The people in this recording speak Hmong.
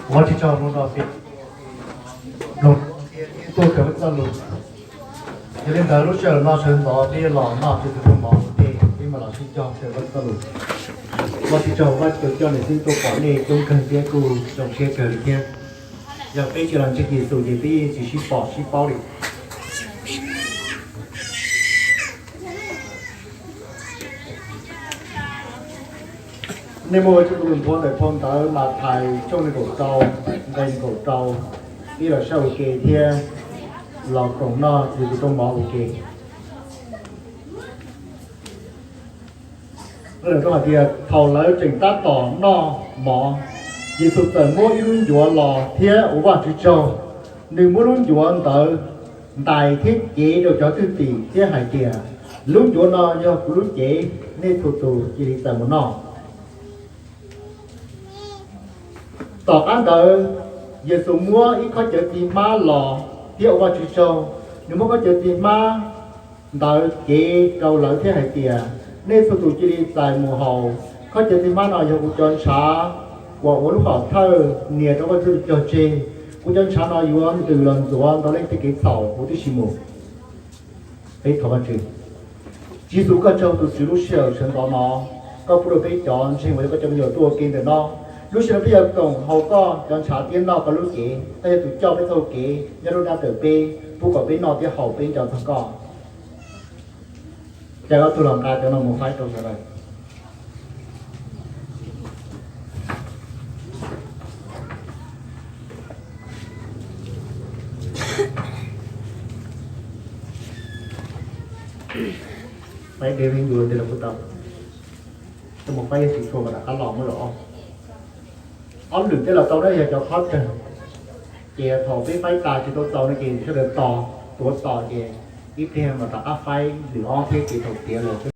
Vajtswv tsaug no no peb tuaj kawm Vajtswv txoj lus. Yog li ntawd lub sij hawm no sawv ntxov peb los noj Tswv Yexus koob mov ua ke, peb mam los sib cog kawm Vajtswv txoj lus. Vajtswv tsaug, Vajtswv coj niam xib tuaj pom nej coob kawg thiab kuj zoo siab kawg li thiab. Yog peb tsis los ntseeg Yexus ces peb yeej tsis sib pom sib paub li. Nej muaj txuj lus nthuav ntawm phau ntawv Mathais tshooj nees nkaum rau, nqe nees nkaum rau, peb los saib ua ke thiab los koom noj Tswv Yexus koob mov ua ke. Lawv hais tias thaum lawv tseem tab tom noj mov, Yexus txawm muab ib lub ncuav los thiab ua Vajtswv tsaug. Nws muab lub ncuav ntawd ntais thiab cev rau cov thwj tim thiab hais tias, Lub ncuav no yog kuv lub cev, nej txhua tus cia li txais mus noj. Tom qab ntawd, Yexus muab ib khob cawv txiv hmab los thiab ua Vajtswv tsaug. Nws muab khob cawv txiv hmab ntawd cev rau lawv thiab hais tias, Nej txhua tus cia li txais mus haus. Khob cawv txiv hmab no yog kuv cov ntshav uas ua lub hom thawj nias rau Vajtswv tus cog tseg. Kuv cov ntshav no yuav ntws los ntxuav ntau leej tej kev txhaum huv tib si mus. Peb thov Vajtswv. Tswv Yexus, koj tsaug tus Tswv lub sij hawm sawv ntxov no, koj pub rau peb cov ntseeg uas yog koj cov me nyuam tuaj ua ke ntawm no. Lub sij hawm no peb yuav koom haus koj cov ntshav thiab noj koj lub cev. Koj yog tus coj peb txoj hau kev nyob lub dab ntawm peb, pub kom peb noj thiab haus peb nco txog koj. Caw ob tug los nqa cov no mus faib rau sawv daws. Faib deb me nyuam ntawd los kuj tau. Coj mus faib yog tsis tshua mas rov qab los muab los ob. Ob lwm tej los tau na, yog cov qhov rawg. Ces thaum peb faib tas tsis tau txaus no ces sawv daws tos, tuav tos ces ib pliag mas rov qab faib lwm ob thiab ces thaum tiav lawm